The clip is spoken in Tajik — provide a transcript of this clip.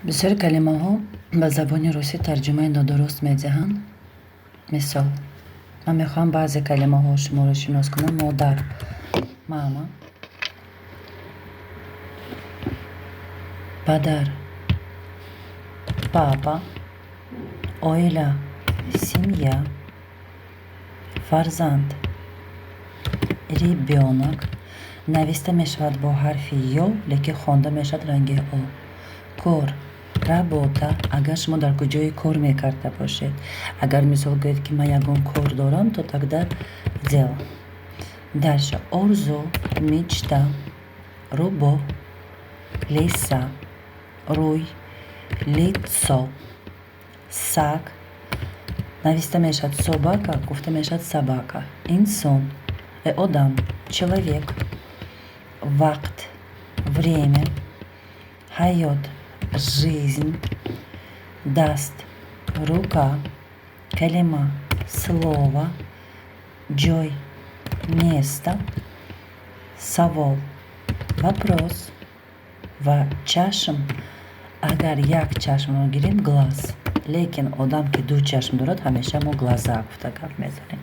Бисёри калимаҳо ба забони русӣ тарҷумаи нодуруст медиҳанд. Мисол, ман мехоҳам баъзе калимаҳо шуморо шинос кунам. Модар — мама, падар — папа, оила — семья, фарзанд — ребёнок, нависта мешавад бо ҳарфи ё, лекин хонда мешавад ранги о, кор — работа. Агар шумо дар куҷое кор мекарда бошед, агар, мисол, гӯед, ки ман ягон кор дорам, то тогда дело. Дальше: орзу — мечта, рӯбоҳ — лиса, рӯй — лицо, саг нависта мешавад собака, гуфта мешавад собака, инсон, одам — человек, вақт — время, ҳаёт — жизнь, даст — рука, калима — слово, ҷой — место, савол — вопрос ва чашм. Агар як чашмро гирем, глаз, лекин одам ки ду чашм дорад, ҳамеша мо глаза гуфта гап мезанем.